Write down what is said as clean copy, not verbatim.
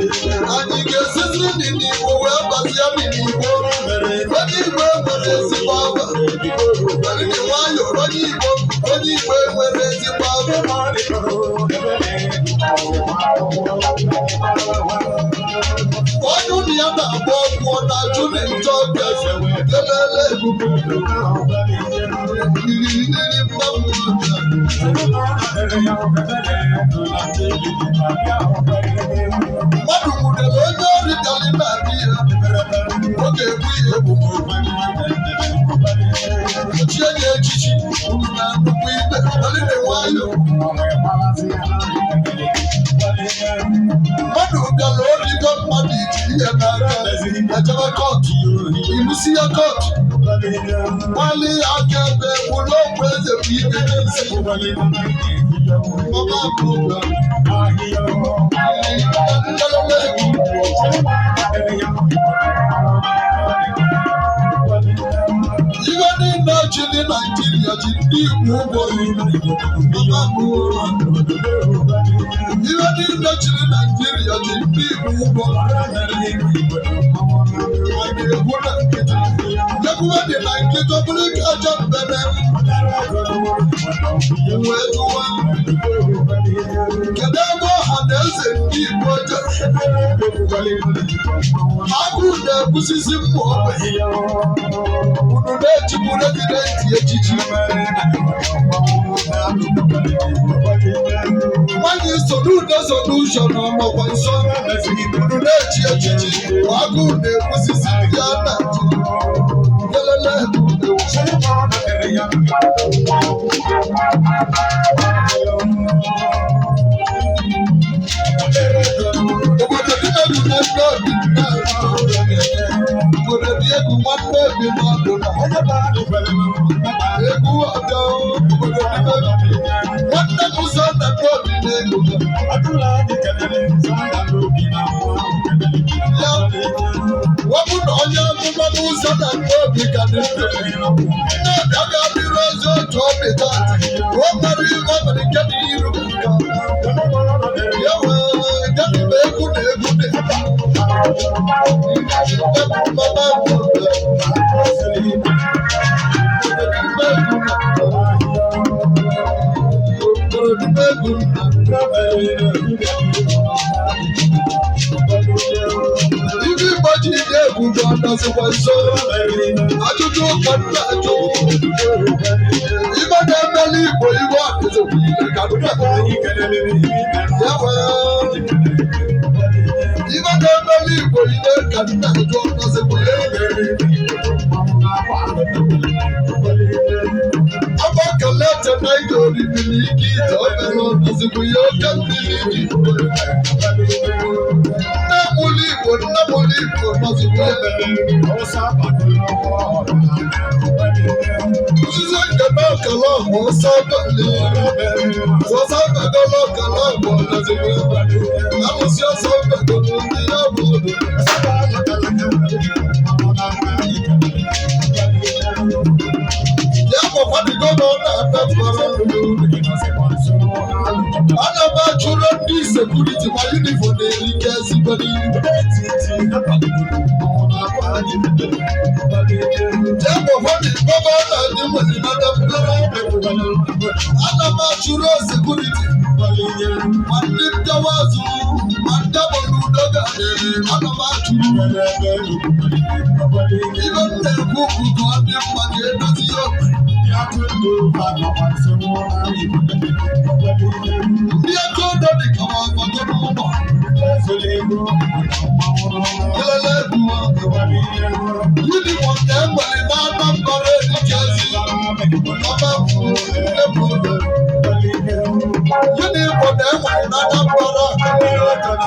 Anyị ga-esizi ndị n'Igbo wee bazie ndị n'Igbo. Onye Igbo nwere ezigbo aba. Ndị nwayọọ, onye Igbo, onye Igbo nwere ezigbo aba. Onye ụlọ ya na-agba ọgwụ, ọ na-achụ na nche ọbịa kelele iriri mmanwụ. Mmadụ nwudere onye ọrịa bịara na-abịa ya, ọ ga-egbu ya egbu, chie ya echichi. Unu na nnukwu ikpe malite nwayọ. Mmadụ bịara origo mmadụ iji ihe n'aka ejebe court, ilusi ya court, gbalị aka ebe bụrụ okwu eze bụ ikpe n'isi mama bụ ngalaba egwu. Ihe niile chịrị Naijiria ji ndị Igbo ụgwọ. Mama bụ ihe niile chịrị Naijiria ji ndị Igbo ụgwọ. A na-ekwu na nkịtị ekwuwe dị na nkịtị, ọ bụrụ ike aja mbene wee jụwa, kedu ebe ọha na eze ndị Igbo jere? Agụụ na-egbusisi mmụ ogbenye, unu na-echikwu president echichi. Nwanyị Soludo, solution ọnọkwa nso, unu na-echi echichi. Agụụ na-egbusisi ndị a na-achị kelele. Obodo dị egwu na ndị obi, obodo dị egwu, nwanne obi n'ọdụ na egwu ọjọọ. Obodo dị egwu, nwanne m ụzọ na ndị obi na-ego ya wepụ na onye amụma n'ụzọ na ndị obi ka dị ndụ. Nne ọbịa ga-adịrị ozi otu obi taata o nwere ihe o mere nke dị iru nke ya wee nke dị bụ egwu na egwu dị mama bụ egwu. Ibe Igbo ji dị egwu bụ ọnọzikwa nso. Ajụjụ ka m na-ajụ, ibe na-emeli Igbo iwe ọdịzikwa ile ka m ya wee ibe na-emeli Igbo ile ka m na-ajụ, ọnọzikwa ile. Abakalete Naija oribili ike ite obere ọnọzikwa ya oke mmiri ji nne mụlụ Igbo, nne mụlụ Igbo nọzikwa ya. Nzuzo nke na ọkala ọhụ ọsọ abalị ọsọ abagolo ọkala ọhụ nọzikwa ya. Alụsị ọsọ abagolo ndị ya bụ ọdụ ya gwakwadigo na ọ na-anapụrụ. Ana m achụrụ ndị security ma uniform na-erike ezigbo n'ihu. Jee gwakwa ndị gọvanọ anyị nwere na Anambra. Ana m achụrụ security ma ndị mpịawa azụ ma ndị agbara udo ga-adịrị. Ana m achụrụ ibe m na-ekwu bụ ka ọ dị mma ka edozi ya ogbe. Ndị aka odo dị ka ma ọgbago n'ụlọ kelele egwu. Uniform ka e nwere na Anambra erikezi ọba bụ ebu odo. Uniform e nwere na Anambra.